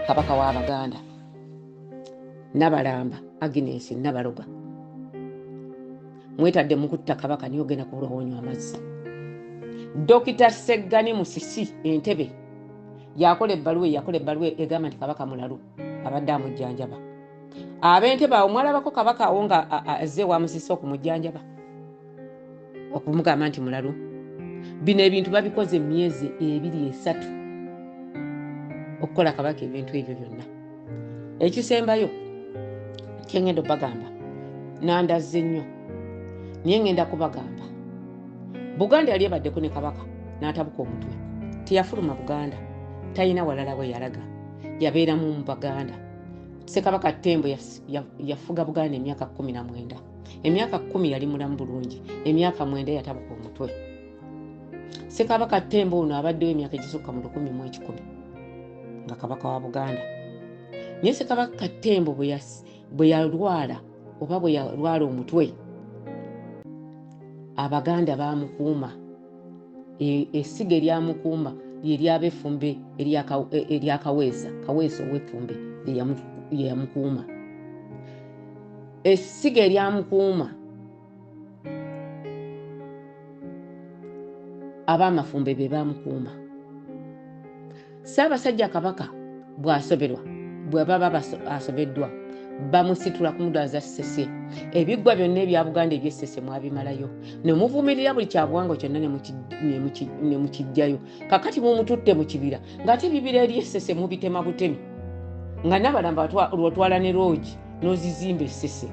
Kabaka w'Abaganda Nabalamba Agnes Nabaloga mwetadde mukutta Kabaka, niye ogenda kubulwa wonywa amazzi. Dokita Seggani Musisi Entebe yakola ebbaluwa, yakola ebbaluwa egamba nti Kabaka mulalu, abadde amujjanjaba. Ab'Entebe awo mwalabako Kabaka awo nga azze wa Musisi okumujjanjaba, okumugamba nti mulalu? Bino ebintu babikoze emyezi 2, 3 okukola Kabaka ebintu ebyo byonna. Ekisembayo kyengenda obagamba, nandazze nnyo, naye ngenda kubagamba, Buganda yali ebaddeko ne Kabaka n'atabuka omutwe, teyafuluma Buganda, talina walala bwe yalaga, yabeeramu mu Baganda. Ssekabaka Ttembo yafuga Buganda emyaka 19. Emyaka 10 yali mulamu bulungi, emyaka 9 yatabuka omutwe. Ssekabaka Ttembo ono abaddewo emyaka egisukka mu 1100 nga kabaka wa Buganda. Naye Ssekabaka Ttembo bwe yalwala oba bwe yalwala omutwe, Abaganda bamukuuma. Essiga eryamukuuma lye lyab'Effumbe erya Kaweesa. Kaweesa ow'Effumbe ye yamukuuma. Essiga eryamukuuma, ab'Amafumbe be bamukuuma. Ssaabasajja Kabaka bw'asoberwa, bwe baba asobeddwa, bamusitula kumudwaza Ssese. Ebiggwa byonna ebya Buganda eby'Essese mwabimalayo, ne muvumirira buli kyabuwangwa kyonna ne mukijjayo. Kakati mumututte mu kibira, ng'ate ebibira ery'Essese mubitema butemi, nga Nabalamba lwotwala ne loogi n'ozizimba Essese.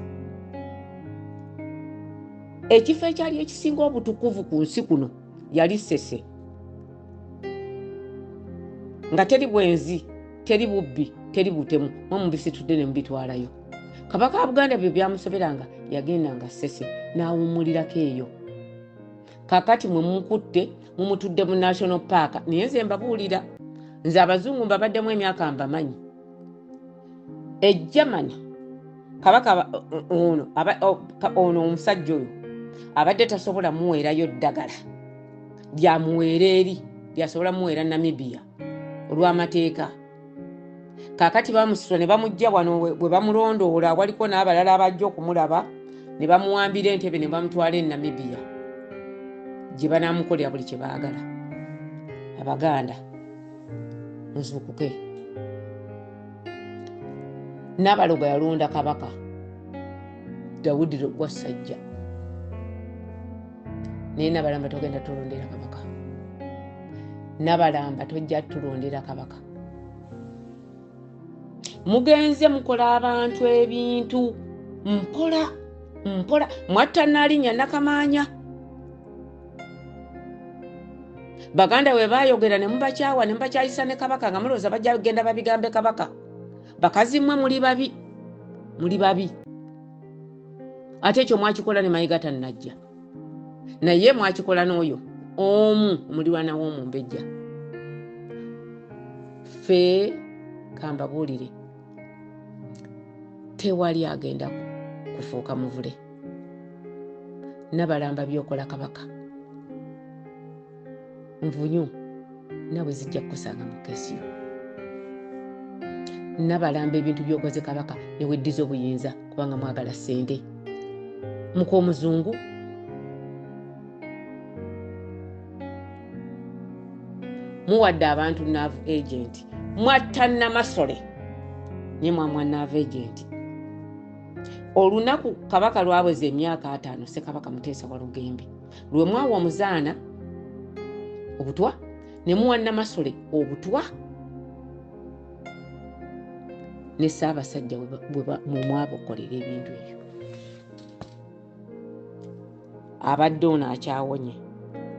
Ekifo ekyali ekisinga obutukuvu ku nsi kuno yali Ssese, nga teri bwenzi, teri bubbi, teri butemu. Mwe mubisitudde ne mubitwalayo. Kabaka wa Buganda bye byamusoberanga, yagendanga Ssese n'awummulirako eyo. Kakati mwe mukutte mumutudde mu National Park. Naye nze mbabuulira, nze abazungu mbabaddemu emyaka, mbamanyi. E Germany kabaka ono ono omusajja oyo abadde tasobola muweerayo ddagala lyamuweera eri, lyasobola muweera Namibia olw'amateeka. Kaakati bamusitula ne bamujja wano bwe bamulondoola, waliko n'abalala abajja okumulaba, ne bamuwambira Entebe ne bamutwala e Namibia gye banaamukolera buli kye baagala. Abaganda muzuukuke. Nabaloga yalonda Kabaka Dawudi Gwassajja, naye Nabalamba togenda tulondera kabaka. Nabalamba tojja tulondera kabaka. Mugenze mukola abantu ebintu mpola mpola. Mwatta Naalinnya Nakamaanya. Baganda we bayogera ne mubakyawa ne mubakyayisa ne Kabaka, nga mulowooza bajja kugenda babigambe Kabaka. Bakazi mmwe muli babi, muli babi. Ate ekyo mwakikola ne Mayiga tannajja, naye mwakikola n'oyo omu omulirwana w'omumbejja. Ffe kambabuulire, tewali agenda kufuuka muvule. Nabalamba, byokola Kabaka nvunyu nawe zijja kukusanga mu kesiyo. Nabalamba, ebintu byokoze Kabaka neweddiza obuyinza kubanga mwagala ssente muka omuzungu. Muwadde abantu nerve agent. Mwatta Namasole naye mwamwa nerve agent. Olunaku Kabaka lwaweza emyaka 50, Ssekabaka Muteesa Walugembe, lwe mwawa omuzaana obutwa ne muwa Namasole obutwa ne Ssaabasajja mumwabakolera ebintu ebyo. Abadde ono akyawonye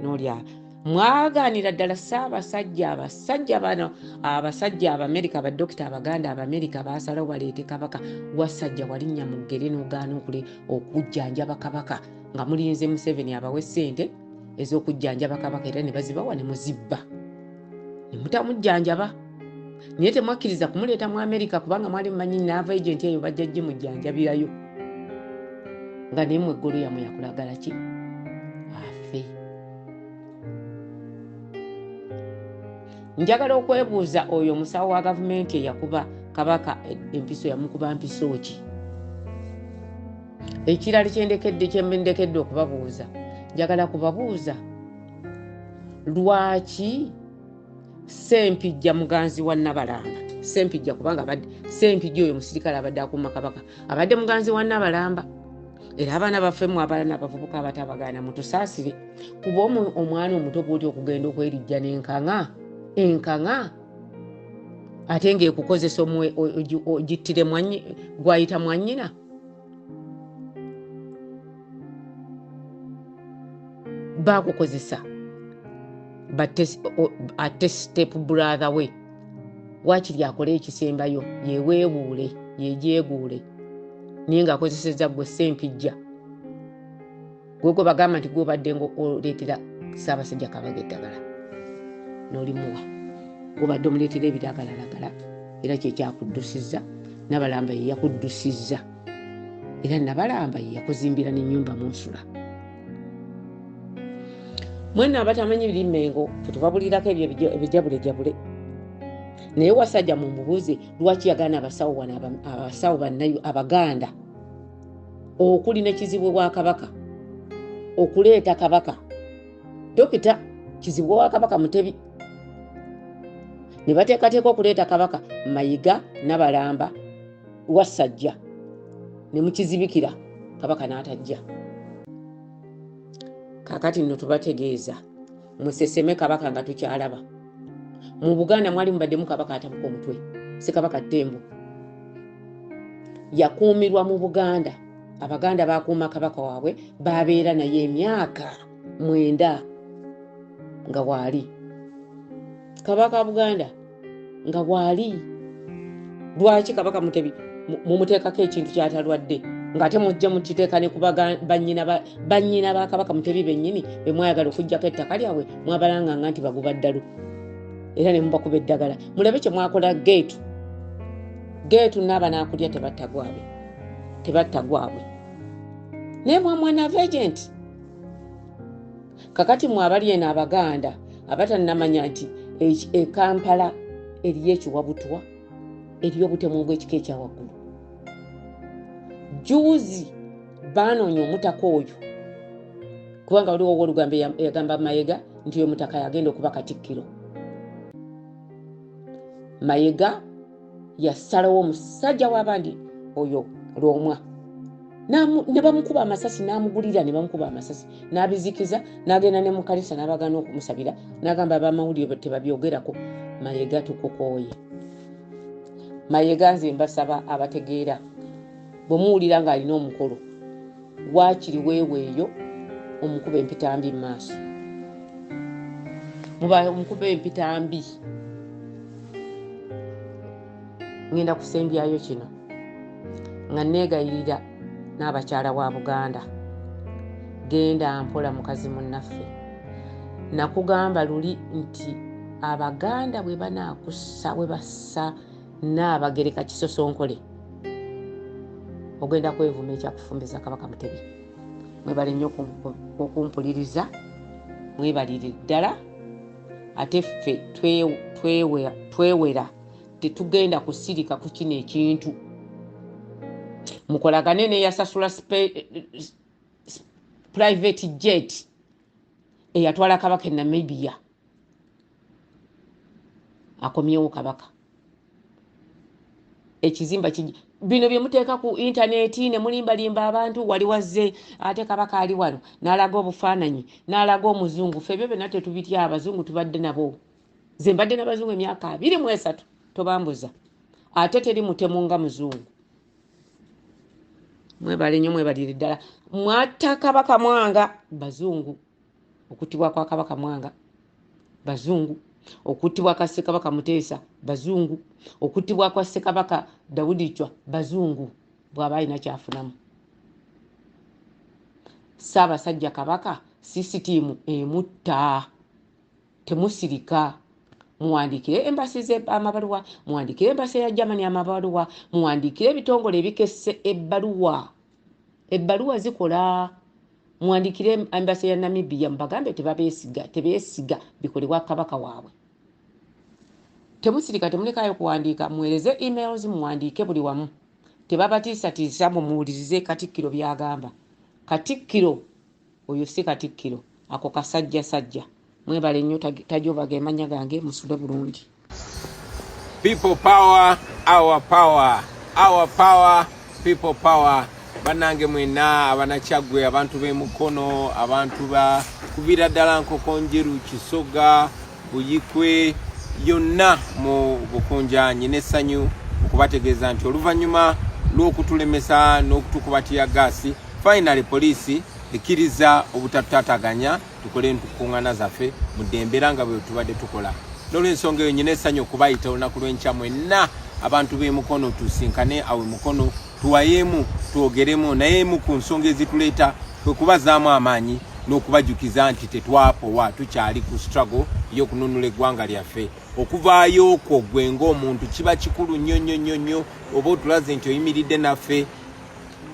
nolya mwagaanira ddala Ssaabasajja. Abasajja bano, abasajja Abamerika, badokita Abaganda Abamerika basalawo baleete Kabaka Wasajja. Walinnya muggere n'ogaana okujjanjaba Kabaka, nga mulinze Museveni abawe ssente ez'okujjanjaba Kabaka, era ne bazibawa ne muzibba ne mutamujjanjaba. Naye temwakkiriza kumuleeta mu Amerika kubanga mwali mumanyi nerve agent eyo bajja gimujjanjabirayo, nga naye mu eggolo yammwe yakulagala ki afe. Njagala okwebuuza oyo omusawo wa gavumenti eyakuba Kabaka empiso, yamukuba mpiso ki? Ekirala kyendekedde okubabuuza, njagala kubabuuza lwaki Sempijja muganzi wa Nabalamba? Sempijja, kubanga abadde Sempijja oyo musirikale abadde akuuma Kabaka, abadde muganzi wa Nabalamba. Era abaana baffe mu abalana abavubuka abato Abaganda, mutusaasire, kuba omwana omuto bwoti okugenda okwerijja n'enkaŋa enkaŋa, ate ng'ekukozesa ogittire gwayita mwannyina. Bakukozesa ate step brother we wakiri akole ekisembayo, yeweebuule, yegyeguule, naye ng'akozeseza gwe Sempijja, gwe gwe bagamba nti gwobadde nga oleetera Ssaabasajja Kabaka eddagala n'olimuwa, gwobadde omuleetera ebiragalalagala, era kyekyakuddusizza. Nabalamba ye yakuddusizza, era Nabalamba ye yakuzimbira n'ennyumba munsula. Mwenna abatamanyi biri Mengo, tetubabulirako ebyo ebijabulejabule. Naye Wasajja mumubuuze lwaki yagaana abasawo wano, abasawo bannayo Abaganda, okuli ne Kizibwe wa Kabaka, okuleeta Kabaka, Dokita Kizibwe wa Kabaka Mutebi. Ne bateekateeka okuleeta Kabaka, Mayiga, Nabalamba, Wasajja, ne mukizibikira, Kabaka n'atajja. Kakati nno tubategeeza, museseme Kabaka nga tukyalaba. Mu Buganda mwali mubaddemu Kabaka atabuka omutwe, si Kabaka Ttembo. Yakuumirwa mu Buganda, Abaganda bakuuma Kabaka waabwe, babeera naye emyaka 9 nga waali Kabaka Buganda nga waali. Lwaki Kabaka Mutebi mumuteekako ekintu kyatalwadde, ng'ate mujja mukiteeka ne ku bannyina ba Kabaka Mutebi bennyini be mwayagala okugjako ettaka lyabwe, mwabalanganga nti baguba ddalu, era ne mubakuba eddagala? Mulabe kye mwakola Geetu. Geetu naaba n'akulya, tebatta gwabwe, tebatta gwabwe, naye mwamwana agent. Kakati mwe abali eno Abaganda abatannamanya nti e Kampala eriyo ekiwabutwa, eriyo obutemu obw'ekika ekyawaggulu. Juzi banoonya omutaka oyo, kubanga waliwo owolugambo eyagamba Mayega nti oyo mutaka yagenda okuba katikkiro. Mayega yasalawo omusajja w'abandi oyo Lwomwa, ne bamukuba amasasi, n'amugulira, ne bamukuba amasasi n'abizikiza, n'agenda ne mukanisa n'abagaana okumusabira, n'agamba abamawulire tebabyogerako. Mayega, tukukooye. Mayega, nze mbasaba abategeera, bwe muwulira ng'alina omukolo, waakiri weeweeyo omukuba empitambi mu maaso, muba omukuba empitambi. Ngenda kusembyayo kino nga neegayirira n'abakyala wa Buganda. Genda mpola, mukazi munnaffe. Nakugamba luli nti Abaganda bwe banaakussa, bwe bassa Naabagereka kisosonkole, ogenda kwevuma ekyakufumbiza Kabaka Mutebi. Mwebale nnyo okumpuliriza, mwebalire ddala. Ate ffe twewera, tetugenda kusirika ku kino ekintu. Mukolagane neyasasula private jet eyatwala Kabaka e Namibia, akomyewo Kabaka. Ekizimba bino bye muteeka ku intaneti ne mulimbalimba abantu, wali wazze ate Kabaka ali wano, n'alaga obufaananyi, n'alaga omuzungu. Ffe ebyo byonna tetubitya. Abazungu tubadde nabo, ze mbadde n'abazungu emyaka 23, tobambuza. Ate teri mutemu nga muzungu. Mwebale nnyo, mwebalire ddala. Mwatta Kabaka Mwanga, bazungu. Okuttibwa kwa Kabaka Mwanga, bazungu. Okuttibwa kwa Ssekabaka Muteesa, bazungu. Okuttibwa kwa Ssekabaka Dawudi Chwa, bazungu. Bw'aba alina kyafunamu Ssaabasajja Kabaka, sisitiimu emutta. Temusirika. Muwandiikire embassy amabaluwa, muwandiikire embassy ya Germany amabaluwa, muwandiikire ebitongole ebikesse ebbaluwa. Ebbaluwa zikola. Muwandiikire embassy ya Namibia, mubagambe tebabeesiga, tebeesiga bikolebwa kabaka waabwe. Temusirika, temulekaayo kuwandiika, muweereze emails, muwandiike buli wamu. Tebabatiisatiisa, mumuwulirize Katikkiro by'agamba. Katikkiro oyo si Katikkiro, ako kasajjasajja. Mwebale nnyo, tajoba ge mannya gange, musule bulungi. People power, our power, our power, people power. Bannange mwenna abanakyaggwe, abantu b'e Mukono, abantu ba kuviira ddala Nkokonjeru, Kisoga, Buyikwe, yonna mu bukunjaanyi n'essanyu okubategeeza nti oluvannyuma lw'okutulemesa n'okutukuba tiyagaasi, finally poliisi ekkiriza obutatutaataganya tukole enkuŋŋaana zaffe mu ddembe era nga bwe tubadde tukola. N'olwensonga eyo nyina essanyu okubayita olunaku lw'enkya mwenna abantu b'e Mukono tusinkane awo e Mukono, tuwayeemu, twogeremu. Naye emu ku nsonga ezituleeta kwe kubazaamu amaanyi n'okubajjukiza nti tetwapowa, tukyali ku struggle ey'okununula eggwanga lyaffe. Okuvaayo kwo gwe ng'omuntu kiba kikulu nnyo nnyo nnyo nnyo, oba otulaze nti oyimiridde naffe.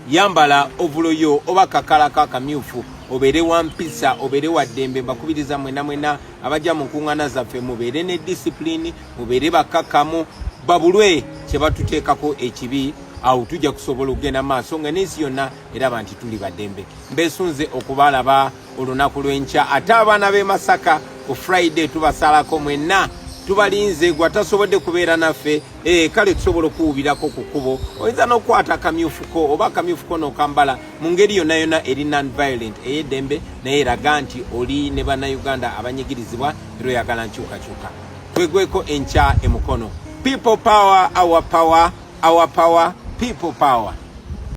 Yambala ovulo yo oba kakalako akamyufu, obeere wa mpisa, obeere wa ddembe. Mbakubiriza mwena mwena abajja mu nkuŋŋaana zaffe, mubeere ne disipulini, mubeere bakkakkamu, babulwe kye batuteekako ekibi. Awo tujja kusobola okugenda maaso nga n'ensi yonna eraba nti tuli baddembe. Mbeesunze okubalaba olunaku lw'enkya. Ate abaana b'e Masaka, ku Friday tubasalako mwenna, tubalinze. Gwe atasobodde kubeera naffe, kale tusobola okuwubirako ku kkubo. Oyinza n'okukwata akamyufuko oba akamyufuko n'okambala mu ngeri yonna yonna eri non violent, ey'eddembe, naye eraga nti oli ne Bannayuganda abanyigirizibwa era oyagala nkyukakyuka. Twegweko enkya e Mukono. People power, our power, our power, people power.